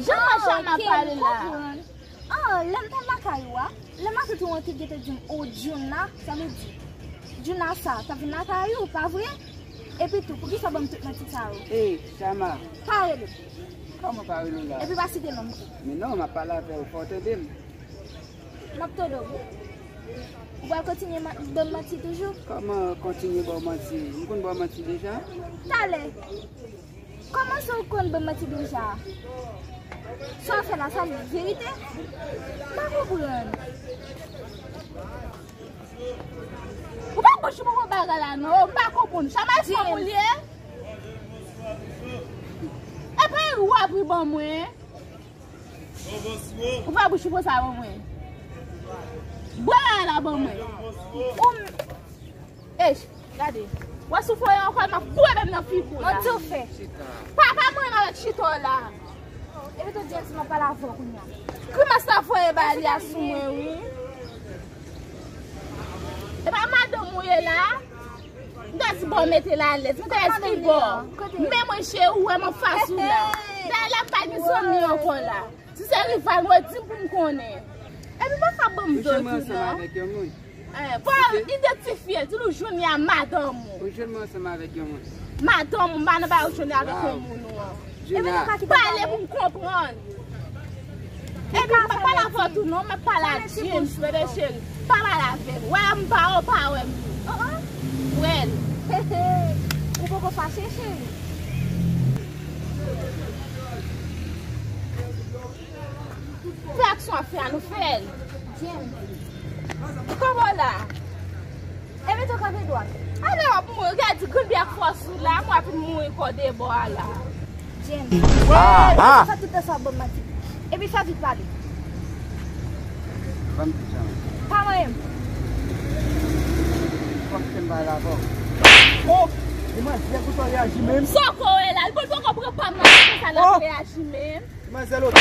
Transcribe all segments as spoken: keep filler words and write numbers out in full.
Jan machama pale la. Ah, lè m t al lakay ou a, lè matant ou an te gentan di m, "O, Djouna," sa vle di, Djouna sa, t ap vin lakay ou, pa vre? Epi tou, poukisa w ban m tout manti sa yo? Ey, Chama. Pa rele m. Kòman pa rele w la? Epi pa site non m tou. Men non, m ap pale avè w, fò w tande m. M ap tande w wi. Ou pral kontinye ma- ban m manti toujou? Kòman kontinye ba w manti? M konn ba w manti deja? Talè. Kòman sa w konn ban m manti deja? Sa w fè la, sa li verite? M pa konprann. Ou pa bon choupo pou bagay la non, ou pa konprann. Chama e fanm ou li ye? E pa ou ap ri ban mwen. Ou pa bon choupo sa ban mwen. Bwè la ban mwen. Ou m- Esh, gade. Wè si w foye ankò, m ap boule menm nan figi w la. Mwen tou fè. Papa mwen avèk chita w la. Epi tou James, m ap pale avè w kounye a. Grimas la voye ba li a sou mwen, wi. E pa madanm ou ye la? M ta di bon, mete l alèz. M ta di ki bò. Men mwen cheri, ou wè m anfas ou la. Dayè la m pa gen zanmi ankò la. Si se rival mwen, di m pou m konnen. Epi pa ka ban m do tou non. Eh, fò w idantifye l, di l ou jwenn li a madanm ou. Ou jwenn mwen ansanm avèk yon moun. Madanm ou, m pa nan bagay ou jwenn avèk yon moun ou an. Epi nou ka kite pale pou m konprann. Epi m pa pale avè w tou non, m ap pale a James, bebe cheri. Pa pale avè m. Wè m pa wè w, pa wè m tou. Wè l. Ou poko fache, cheri? Fè aksyon ap fè a, nou fè l. James. Kòman w la? Epi tou kanpe dwat. Ale w ap mouri, gade grann pye ak fòs ou la, mwen ap mouri kò de bò a la. James. Fè tout tan sa w ap ban m manti. Epi fè vit pale. Ban m di jan. Pa manyen m. Fòk ke m pale avè w. Oh! Demanzèl, pou sa w reyaji menm. Sa w ko wè la, li poko pran pa m nan sa l ap reyaji menm. Manzèl ot.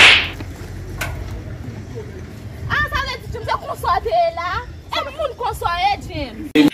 Ah, sa vle di James, se konsa w te ye la? E moun konsa w ye, James?